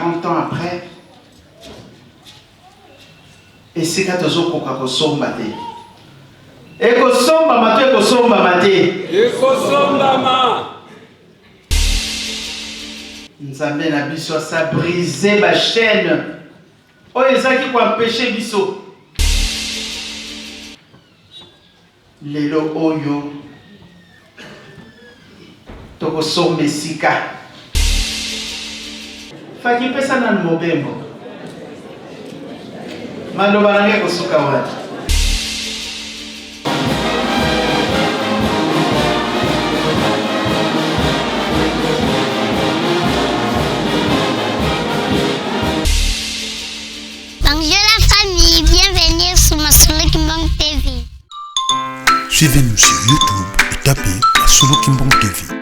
40 ans après esika tozokoka kosomba te ekosombama to ekosombama te ekosombama nzambe na biso asa brise ba chaîne oyo ezalaki koempeshe biso Lelo oyo tokosomba esika. Faki pesa nanu mobembo. Maloba na ngai ekosuka wapi? Bonjour la famille, bienvenue sur Masolo Kimbang TV. Suivez-nous sur YouTube et tapez Masolo Kimbang TV.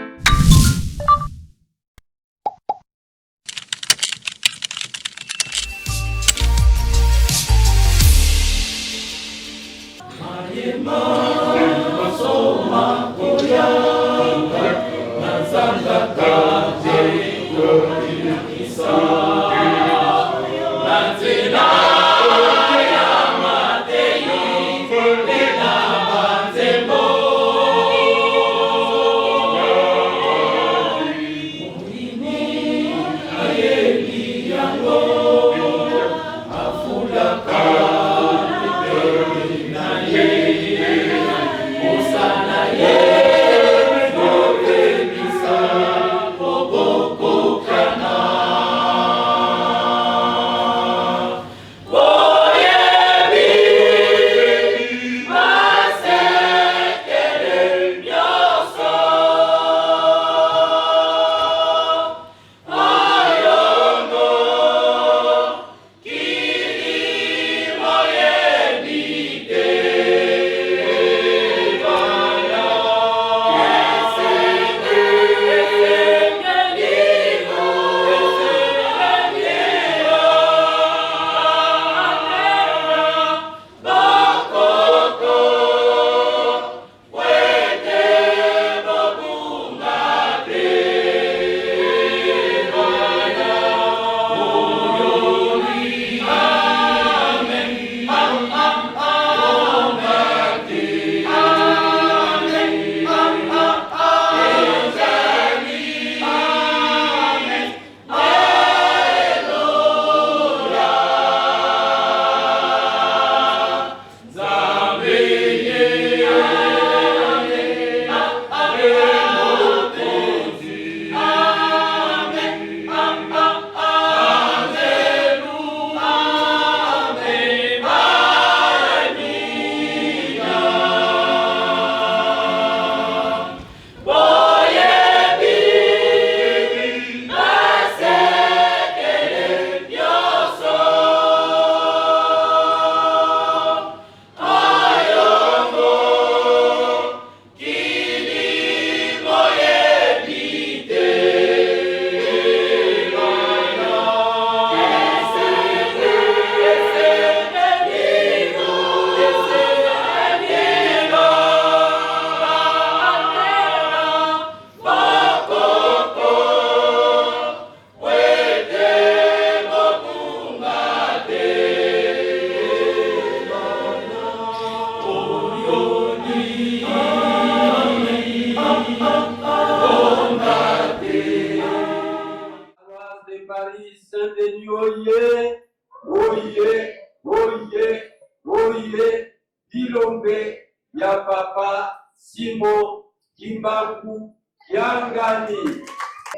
Ya papa Simon Kimbangu Kiangani.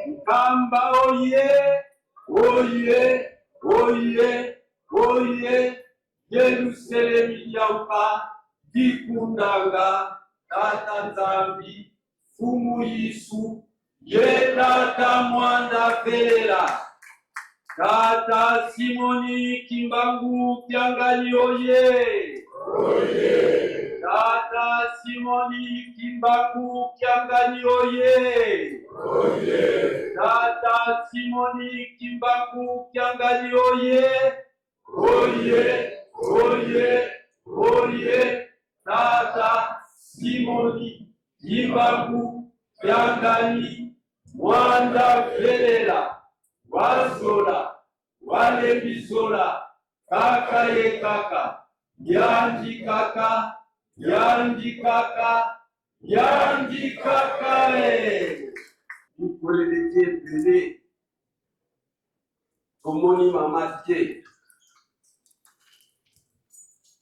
Nkamba oye, oye, oye, oye, Yerusalemi yampa dikundanga Tata Nzambi Fumu Yesu ye Tata Mwanda Felela Tata Simoni Kimbangu Kiangani oye, oye. Tata Simoni Kimbangu Kiangani oye, oye. Tata Simoni Kimbangu Kiangani oye, oye, oye, oye. Tata Simoni Kimbangu Kiangani Mwanda Felela Wazola. Walebisola kaka ye kaka yanji kaka yanji kaka yanji kaka e mikolo eleki ebele tomoni mama te.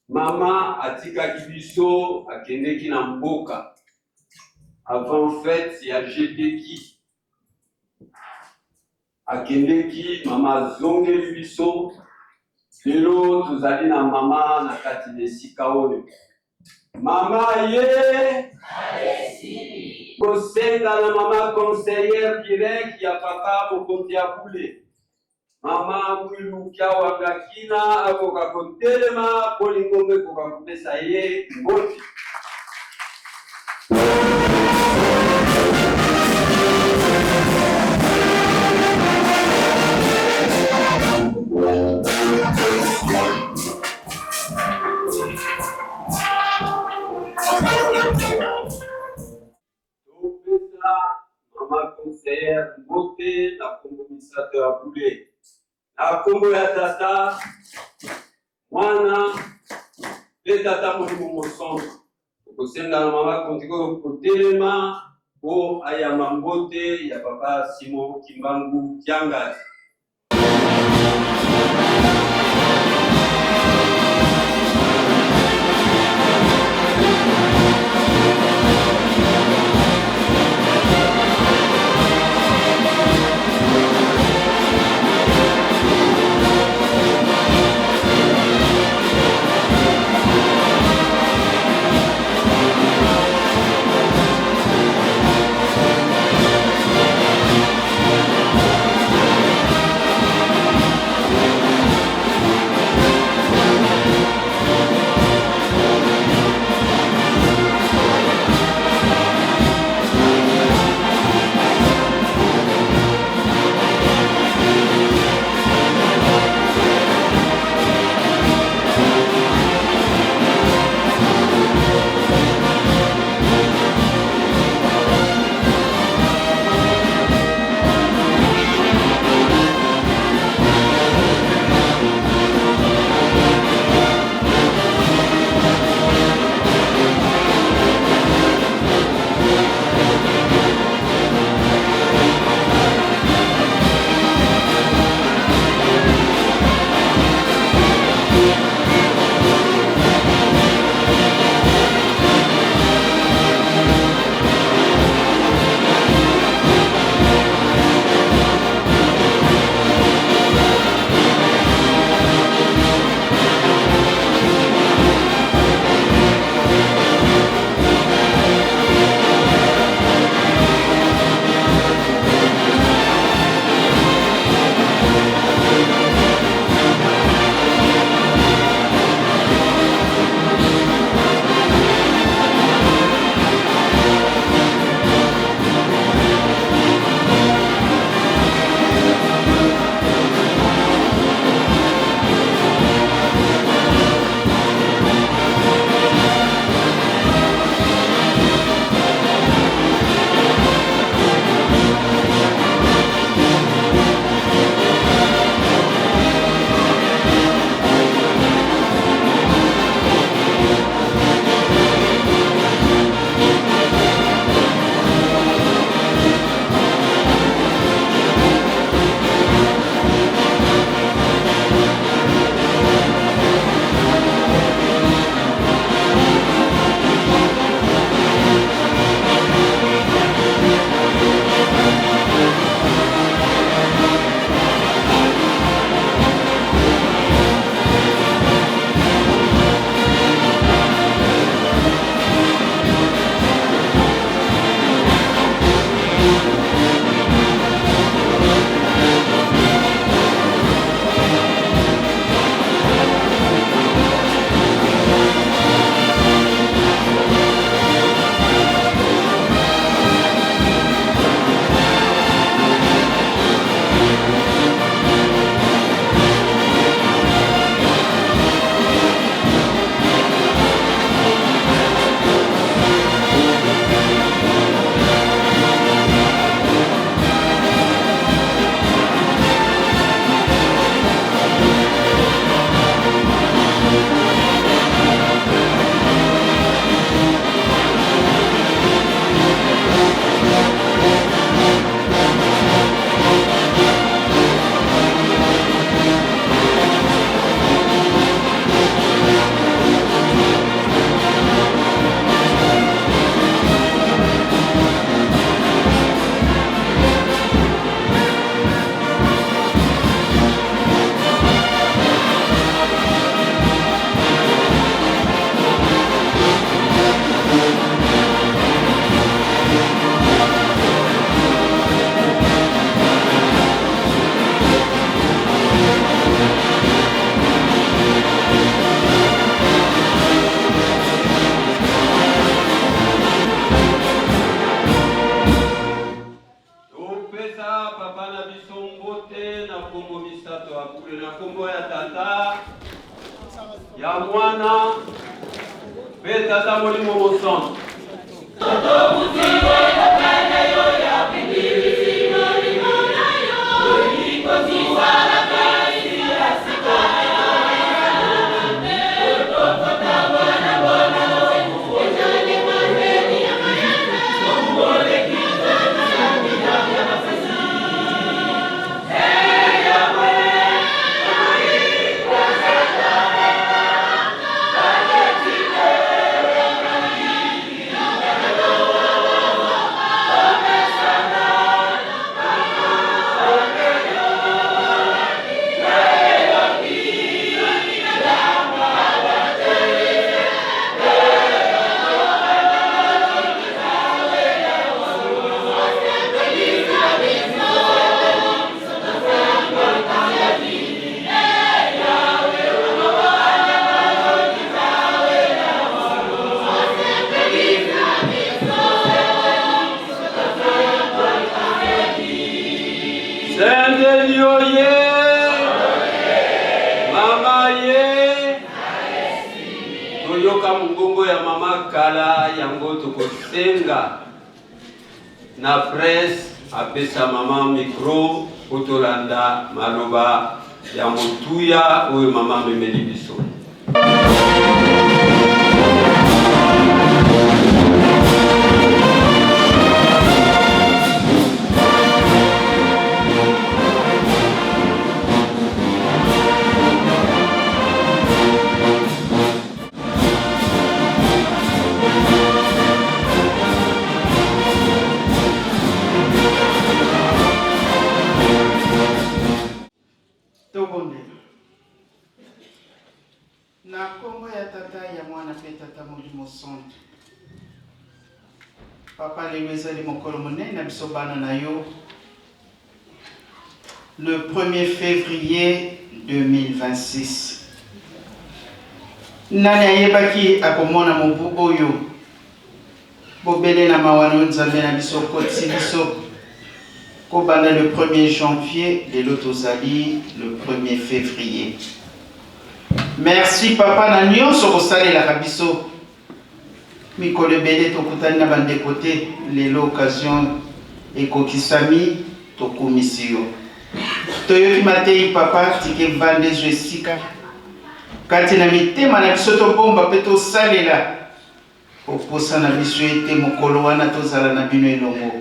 Mama atikaki biso, akendeki na mboka avant fete ya GTQ. Akendeki, mama azongeli biso. Lelo tozali na mama na kati na esika oyo. Mama ye kosenga na mama conseillère direct ya papa mokonzi ya bule mama Mwilu Kiawangakina akoka kotelema mpo lingomba ekoka kopesa ye mbote. Topesa mama conseillère mbote na kombo misato ya bule, na kombo ya Tata, Mwana mpe Tata Molimo Mosantu. Tokosenga na mama Kondiko kotelema mpo ayamba mbote ya papa Simon Kimbangu Kiangani. Mbote na kombo misato ya bule, na kombo ya Tata, ya Mwana mpe Tata Molimo Mosantu. Sendeli oye! Mama ye! Toyoka mongongo ya mama kala yango tokosenga na presse apesa mama micro mpo tolanda maloba ya motuya oyo mama amemeli biso. Tobondela. Na nkombo ya Tata, ya Mwana mpe Tata Molimo Santu. Papa, lelo ezali mokolo monene na biso bana na yo, le 1er février 2026. Nani ayebaki akomona mobu oyo? Bobele na mawa no Nzambe na biso okotisi biso kobanda le 1er janvier lelo tozali le 1er février. Merci papa na nyonso kosalelaka biso. Mikolo ebele tokutani na bandeko te, lelo occasion ekokisami, tokumisi yo. Toyoki mateyi papa, tika evanda ezwa esika kati na mitema na biso, tobomba mpe tosalela Oposa na biso ete mokolo wana tozala na bino elongo.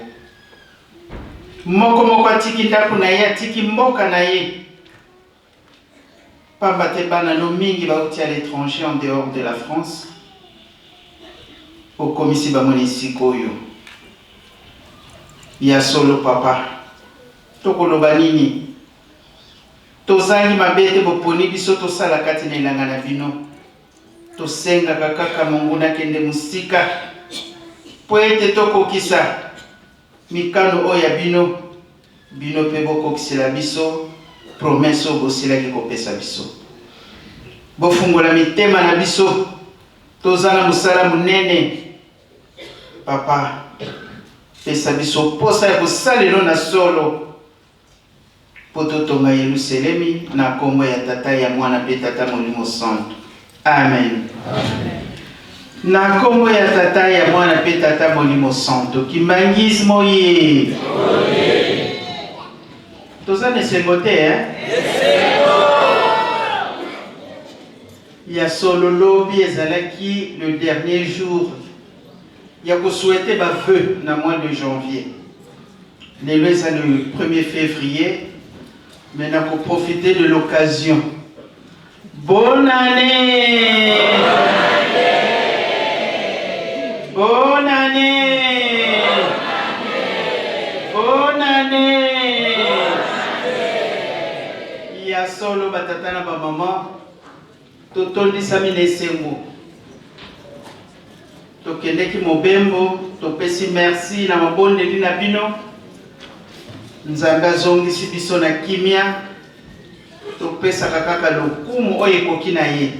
Moko moko atiki ndako na ye, atiki mboka na ye. Pamba te bana no mingi bauti à l'étranger en dehors de la France. Okomisi bango na esika oyo. Ya solo papa, tokoloba nini? Tozangi mabe te boponi biso tosala kati na elanga na bino. Tosengaka kaka monguna akende mosika mpo ete tokokisa mikano oyo ya bino, bino mpe bokokisela biso promesse oyo bosilaki kopesa biso. Bofungola mitema na biso, toza na mosala monene. Papa, pesa biso posa ya kosalelo na solo. Mpo totonga Yeluselemi na kombo ya Tata, ya Mwana mpe Tata Molimo Santu. Amen. Na kombo ya Tata, ya Mwana mpe Tata Molimo Santu. Kimbanguisme oye! Toza na esengo te eh? Ya solo lobi ezalaki le dernier jour ya ko souhaiter ba vœux na mois de janvier. Lelo eza le 1er février, mais na ko profiter de l'occasion. Bonne année! Bonne année! Bonne année! Ya solo batata na ba mama totondisami na esengo. Tokendeki mobembo, topesi merci na mabondeli na bino. Nzambe azongisi biso na kimia. Topesaka kaka lokumu oyo ekoki na ye.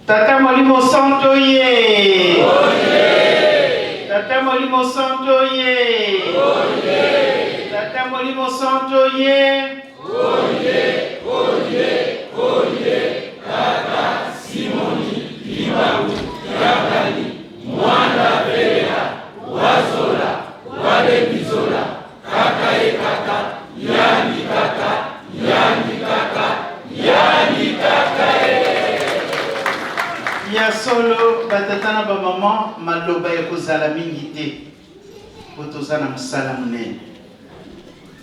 Tata Molimo Santo ye. Tata Molimo Santo ye. Tata Molimo Santo ye. Oye, oye, oye, Tata Simoni Kimbangu Kiangani, Mwana Velela, Wazola, Walebizola, Kaka ye kaka, Yandi kaka, Yandi kaka, Yandi kaka ye. Ya solo batata na bamama, maloba ekozala mingi te mpo toza na mosala monene,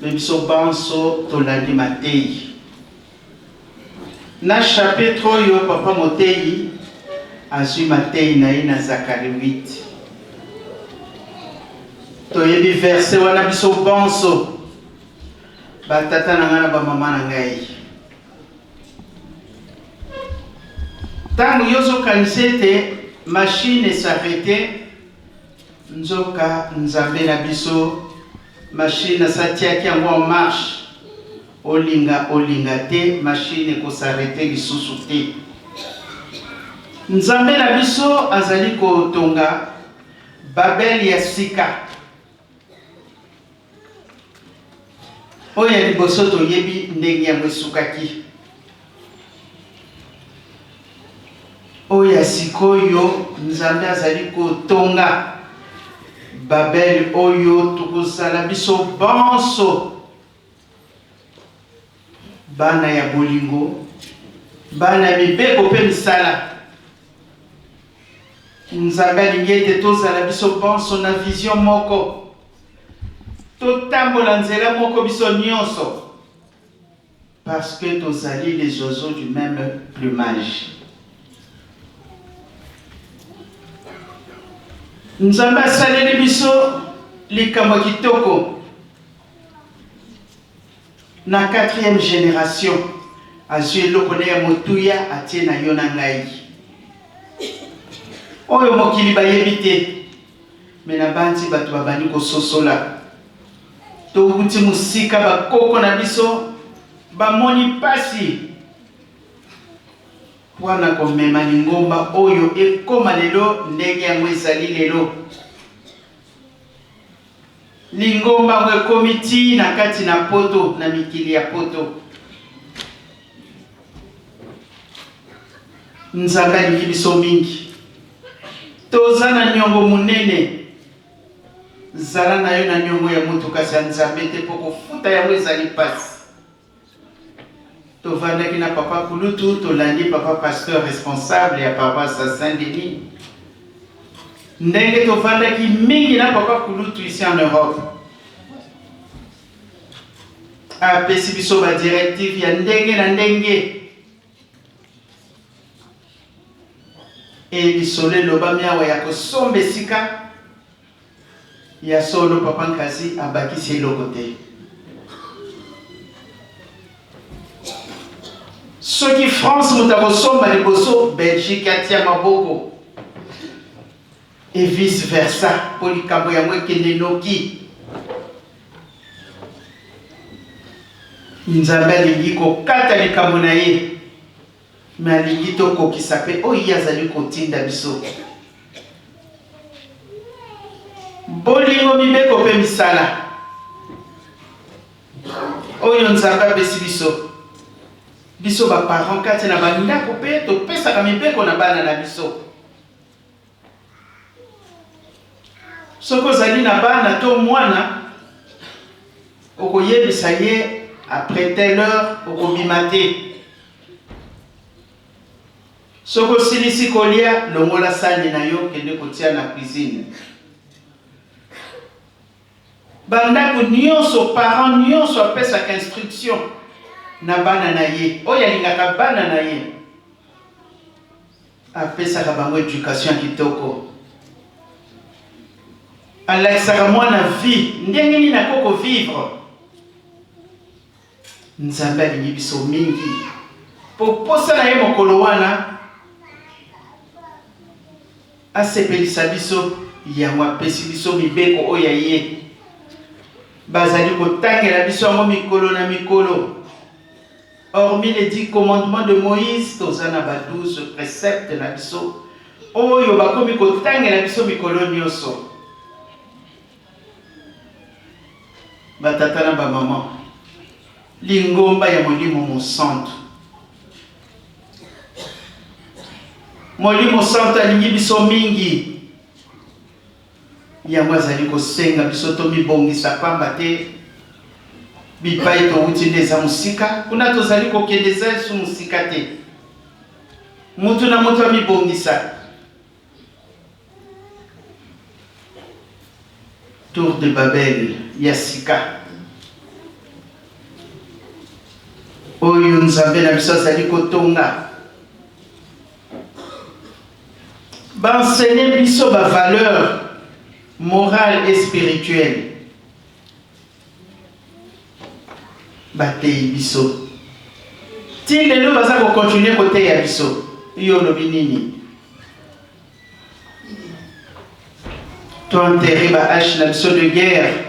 me biso banso tolandi mateyi na chapitre oyo. Papa moteyi azwi mateyi na ye na Zakari 8. Toyebi verse wana biso banso, batata na ngai na bamama na ngai. Ntango yo ozokanisa ete machine esarrete, nzoka Nzambe na biso machine asatiaki yango en marche. Olinga olinga te, machine ekosarrete lisusu te. Nzambe na biso azali kotonga Babel ya sika. Oyo ya liboso toyebi ndenge yango esukaki. Oyo ya sikoyo, Nzambe azali kotonga Babel oyo tokozala biso banso bana ya bolingo, bana ya mibeko mpe misala. Nzambe alingi ete tozala biso banso na vision moko, totambola nzela moko biso nyonso, parce que tozali les oiseaux du même plumage. Nzambe asaleli biso likambo kitoko na quatrième génération. Azwi eloko na ya motuya, atie na yo na ngai, oyo mokili bayebi te, me na bandi bato babandi kososola. Towuti mosika, bakoko na biso bamoni mpasi mpona komema lingomba oyo ekoma lelo ndenge yango ezali lelo. Lingomba yango ekomi ti na kati na Poto, na mikili ya Poto. Nzambe alingi biso mingi, toza na niongo monene. Zala na yo na niongo ya moto, kasi ya Nzambe te, mpo kofuta yango ezali mpasi. Tovandaki na papa kulutu, tolandi papa pasteur responsable ya paroisse ya Saint-Denis. Ndenge tovandaki mingi na papa kulutu ici en Europe, apesi biso badirective ya ndenge na ndenge. E lisolo elobami awa ya kosomba esika ya solo, papa Nkasi abakisi eloko te. Soki France moto akosomba liboso, Belgique atia maboko et vice versa, mpo likambo yango ekende noki. Nzambe alingi kokata likambo na ye, me alingi tokokisa mpe oyo ye azali kotinda biso. Bolingo, mibeko mpe misala oyo Nzambe apesi biso, biso baparent kati na bandako mpe topesaka mibeko na bana na biso. Soki ozali na bana to mwana, okoyebisa ye après telle heure okobima te. Soki osilisi kolia, longola sani na yo, kende kotia na cuisine. Bandako nyonso, parent nyonso apesaka instruction na bana na ye. Oyo alingaka bana na ye apesaka bango education ya kitoko, alakisaka mwana vie ndenge nini akoki kovivre. Nzambe alingi biso mingi, po posa na ye mokolo wana asepelisa biso, yango apesi biso mibeko oyo ya ye. Bazali kotangela biso yango mikolo na mikolo. Hormis les 10 commandements de Moïse, toza na ba 12 préceptes na biso oyo bakomi kotangela biso mikolo nyonso. Ba tata na ba maman, lingomba ya Molimo Mosantu. Molimo Santu alingi biso mingi, yango azali kosenga biso tomibongisa, pamba te bipai towuti nde eza mosika, kuna tozali kokende eza lisusu mosika te. Mutu na mutu amibongisa. Tour de Babel ya sika oyo Nzambe na biso azali kotonga. Ba enseigner biso ba valeurs morales et spirituelles. Bateyi biso ti lelo baza ko continuer koteya biso. Yo olobi nini? To enterrer ba hache na biso de guerre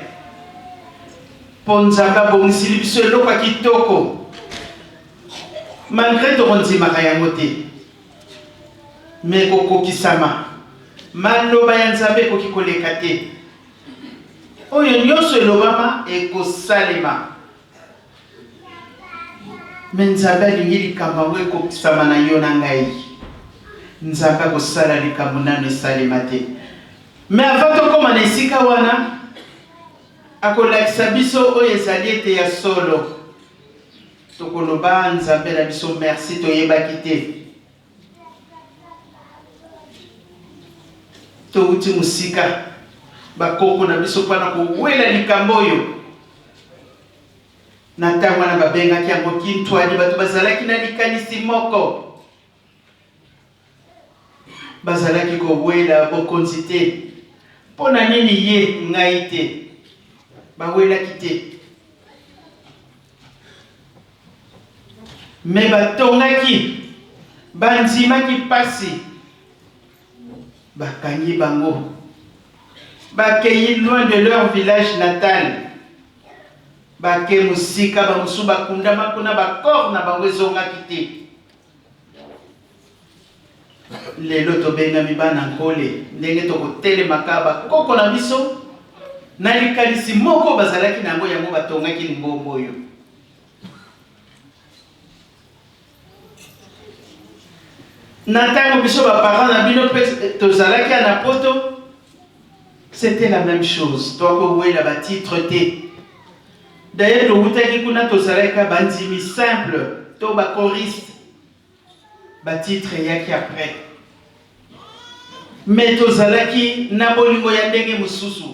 mpo Nzambe abongisili biso eloko ya kitoko malgre tokondimaka yango te me ekokokisama. Maloba ya Nzambe ekoki koleka te. Oyo nionso elobama ekosalema. Mais Nzambe alingi likambo yango ekokisama na yo na ngai. Nzambe akosala likambo nanu esalema te. Mais avant tokoma na esika wana, akolakisa biso oyo ezali ete ya solo. Tokoloba Nzambe na biso merci toyebaki te. Towuti mosika, bakoko na biso mpo na kowela likambo oyo. Na ntango wana babengaki yango Kintwadi, bato bazalaki na likanisi moko. Bazalaki kowela bokonzi te. Mpo na nini ye, ngai te? Bawelaki te. Mais batongaki, bandimaki pasi, bakangi bango, bakeyi loin de leur village natal, bake mosika, ba mosusu bakundama kuna, ba corps na bango ezongaki te. Lelo tobengami bana Nkole, ndenge tokotelemaka bakoko na biso na likanisi moko bazalaki na yango, yango batongaki lingomba oyo. Na ntango biso ba parents na bino mpe tozalaki ya na poto, c'était la même chose. Tokowela ba titre te. D'ailleurs towutaki kuna tozalaki ka bandimi simple to ba choriste. Ba titre eyaki après. Mais tozalaki na bolingo ya ndenge mosusu.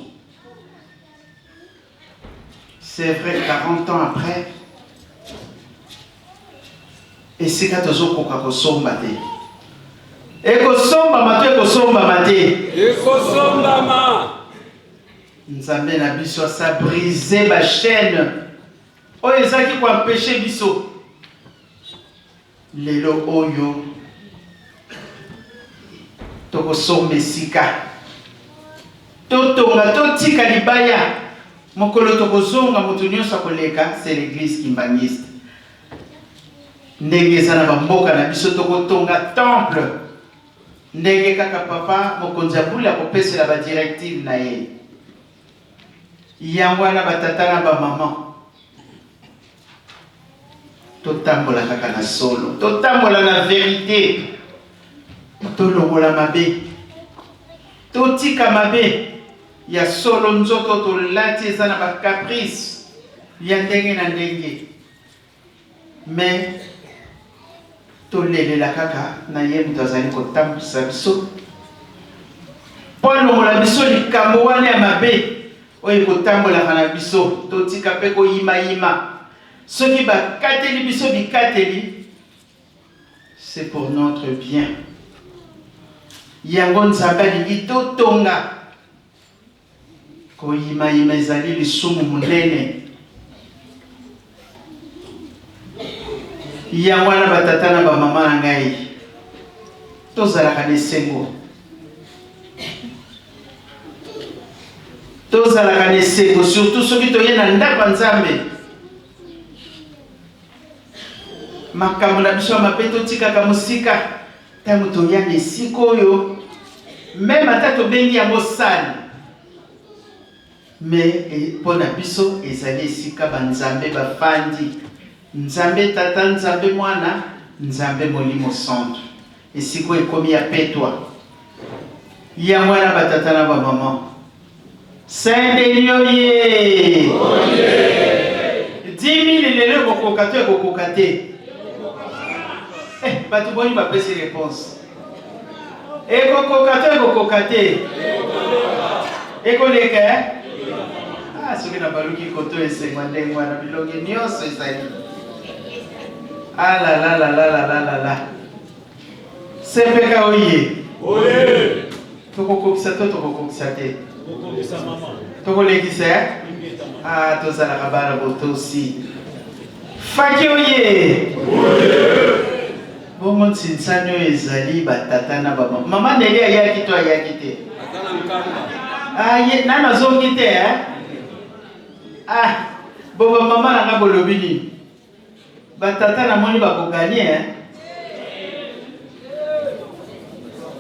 C'est vrai 40 ans après esika tozokoka kosomba te. Ekosombama to ekosombama te? Ekosombama. Nzambe na biso asa brise ba chaîne oyo ezalaki ko empecher biso. Lelo oyo tokosomba esika totonga totika libaya mokolo tokozonga moto nyonso akoleka c'est l'église kimbanguiste ndenge eza na bamboka na biso tokotonga temple ndenge kaka papa mokonzi ya bule akopesela ba directive na ye yango wana batata na bamama Totambola kaka na solo, totambola na verite, tolongola mabe, totika mabe ya solo. Nzoto tolati eza na ba caprice ya ndenge na ndenge, mais tolelela kaka na ye moto azali kotambwisa biso mpo alongola biso likambo wana ya mabe oyo ekotambolaka na biso. Totika mpe koyimayima. Soki bakateli biso bikateli, c'est pour notre bien. Yango Nzambe alingi totonga. Koyimayima ezali lisumu monene. Yango wana batata na bamama na ngai, tozalaka na esengo. Tozalaka na esengo surtout soki toye na ndako ya Nzambe. Makambo na biso ya mabe totikaka mosika ntango toya na esika oyo, meme ata tobengi yango salle. Mais mpo na biso ezali esika ba nzambe bafandi. Nzambe Tata, Nzambe Mwana, Nzambe Molimo Santu. Esika oyo ekomi ya petwa. Yango wana ba tata na ba mama. Saint Denis oye! Oye! 10 000 lelo ekokoka to ekokoka te? Eh, bato boni bapesi réponse? Ekokoka to ekokoka te? Ekoleka eh? Ah, soki nabaluki koto esengo ndenge wana bilongi nyonso ezali. Ah la la la la la la la la. CPK oye. Oye. Tokokokisa to tokokokisa te? Tokolekisa eh? Ah, tozalaka bana botosi. Faki oye. Oye. Bongo nsinsani oyo ezali batata na bamama. Mama Neli ayaki to ayaki te? Ah, ye, nano azongi te eh? Ah, bo bamama na nga bolobi nini? Ba tata namoni bako gagner hein.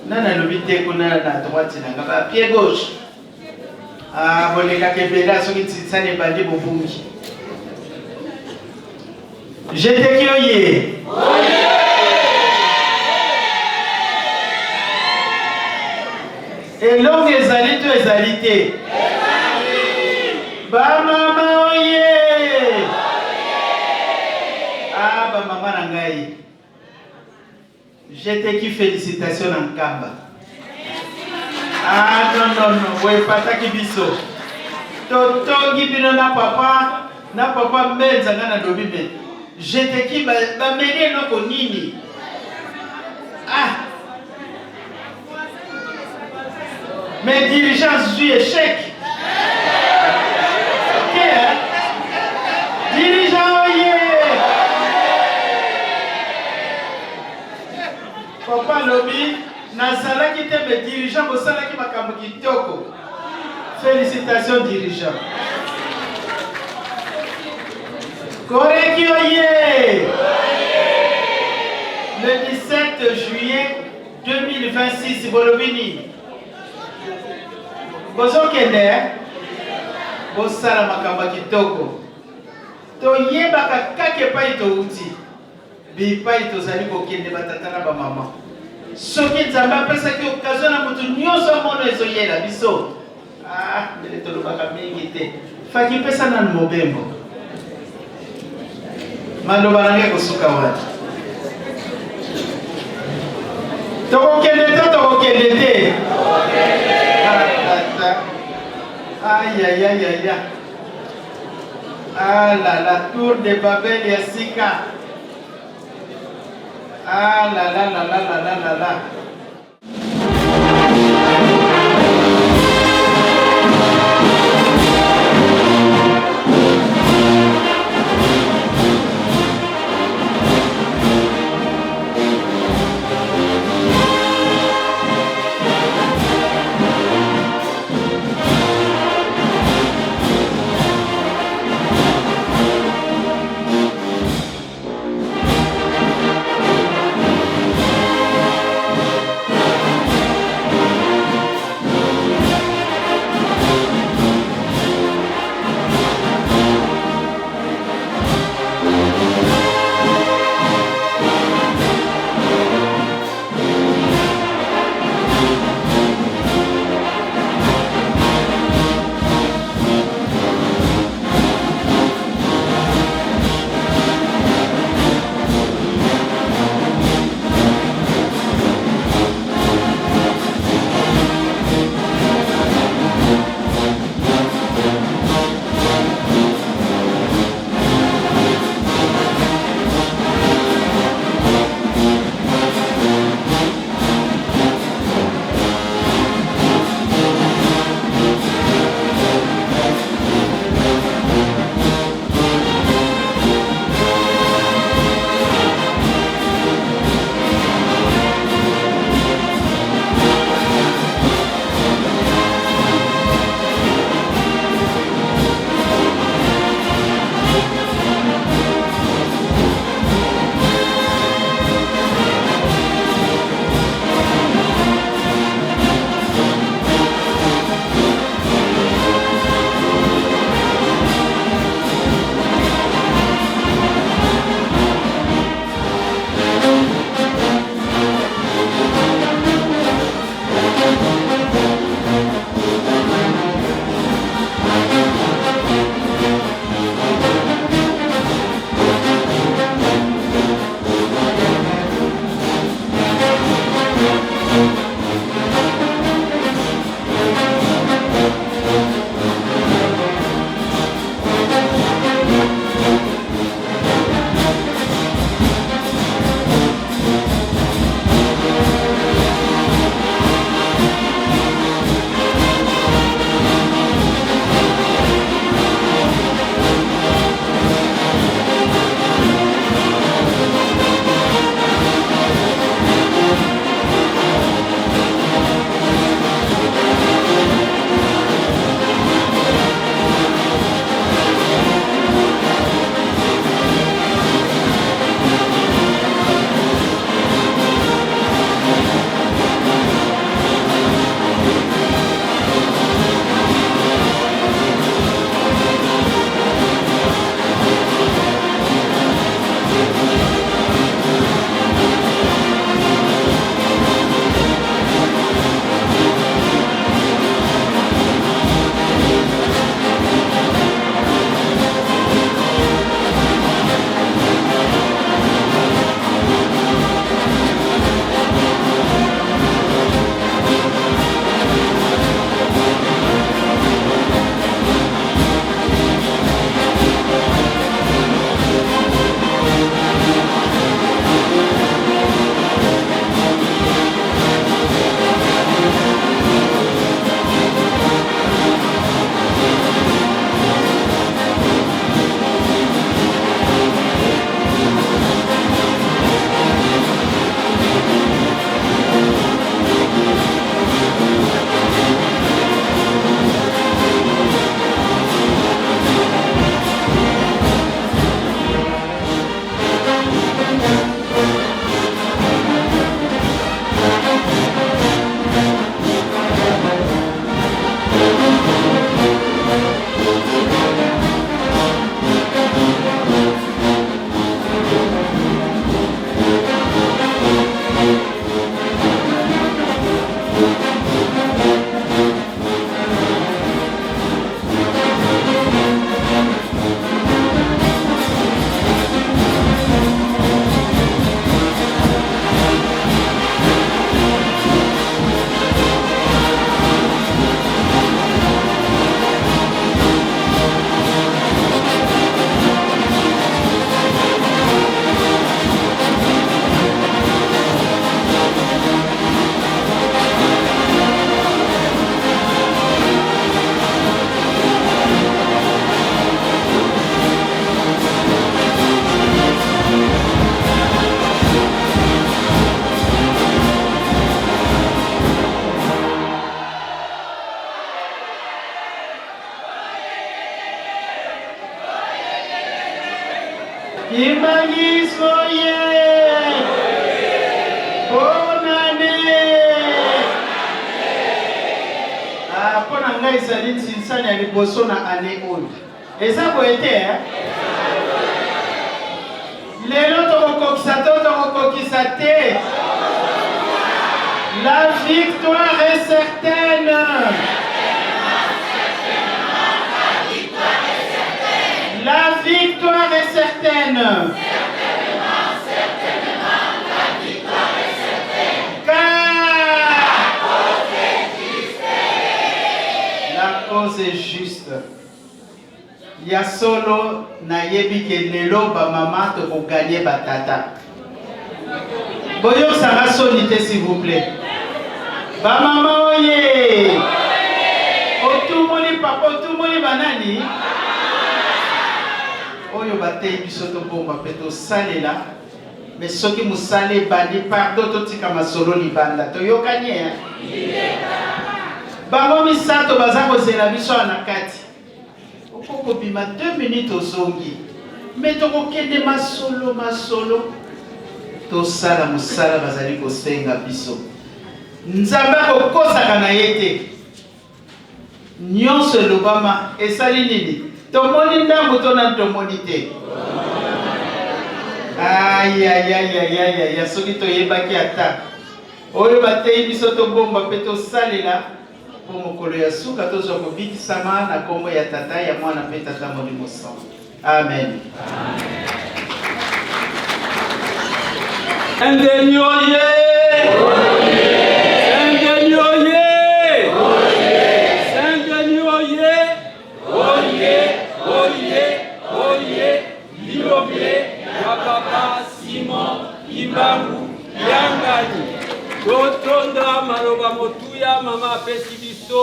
Nani alobi te kuna na droite na nga ba pied gauche. Ah bolekaka ebele soki nsinsani ebandi bobungi. Jeteki oye. Elonga ezali to ezali te? Bamama oye! Ah, bamama na ngai. Jeteki félicitation na Nkamba. Ah non non non, boepataki biso. Totongi bino na papa, na papa Mbenza nga na lobi me. Jeteki bameli eloko nini? Ah Mais dirigeants zui échec. Ok, hein? Dirigeant oye! Papa alobi nazalaki te mais dirigeant bosalaki makambo kitoko. Félicitations dirigeant. Koreki oye! Le 17 juillet 2026 bolobi nini? Bozokende eh? Bosala makambo ya kitoko. Toyebaka kaka epai touti, bipai tozali kokende, batata na bamama. Soki Nzambe apesaki okazio na moto nyonso amono ezoyela biso, ah, mbele tolobaka mingi te. Faki pesa nanu mobembo. Maloba na ngai ekosuka wapi? Tokokende to tokokende te? Tata. Ayayayaya. Ah la la tour de Babel ya sika. Ah la la la la la la la la. Kimbanguisme oye! Bonne année! Ah, mpo na ngai ezali nsinsani ya liboso na année oyo. Eza boye te eh? Lelo tokokokisa to tokokokisa te? La victoire est certaine. La victoire est certaine. Car la cause est juste. Ya solo nayebi ke lelo ba mama toko gagner ba tata. Boyokisa nga soni te s'il vous plait. Ba mama oye! Otumoli papa, otumoli banani? Oyo bateyi biso tobomba pe tosalela. Mais soki musala ebandi pardon totika masolo libanda toyokani eh? Bango misato baza kozela biso awa na kati. Oko kobima 2 minutes ozongi. Mais tokokende masolo masolo. Tosala musala bazali kosenga biso. Nzambe akokosaka na ye te. Nyonso elobama esali nini? Tomoni ndambo to nanu tomoni te? Ayayayayaya, soki toyebaki ata oyo bateyi biso tobomba mpe tosalela mpo mokolo ya suka tozwa kobikisama na nkombo ya Tata, ya Mwana mpe Tata Molimo Santu. Amen. Saint-Denis oye! Saint-Denis oye! Saint-Denis oye! Oye, oye, oye, lilobe ya papa Simon Kimbangu Kiangani. Totonda maloba motuya mama apesi biso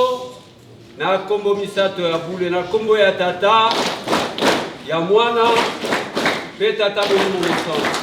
Na kombo misato ya bule, na kombo ya Tata, ya Mwana, mpe Tata Molimo Mosantu.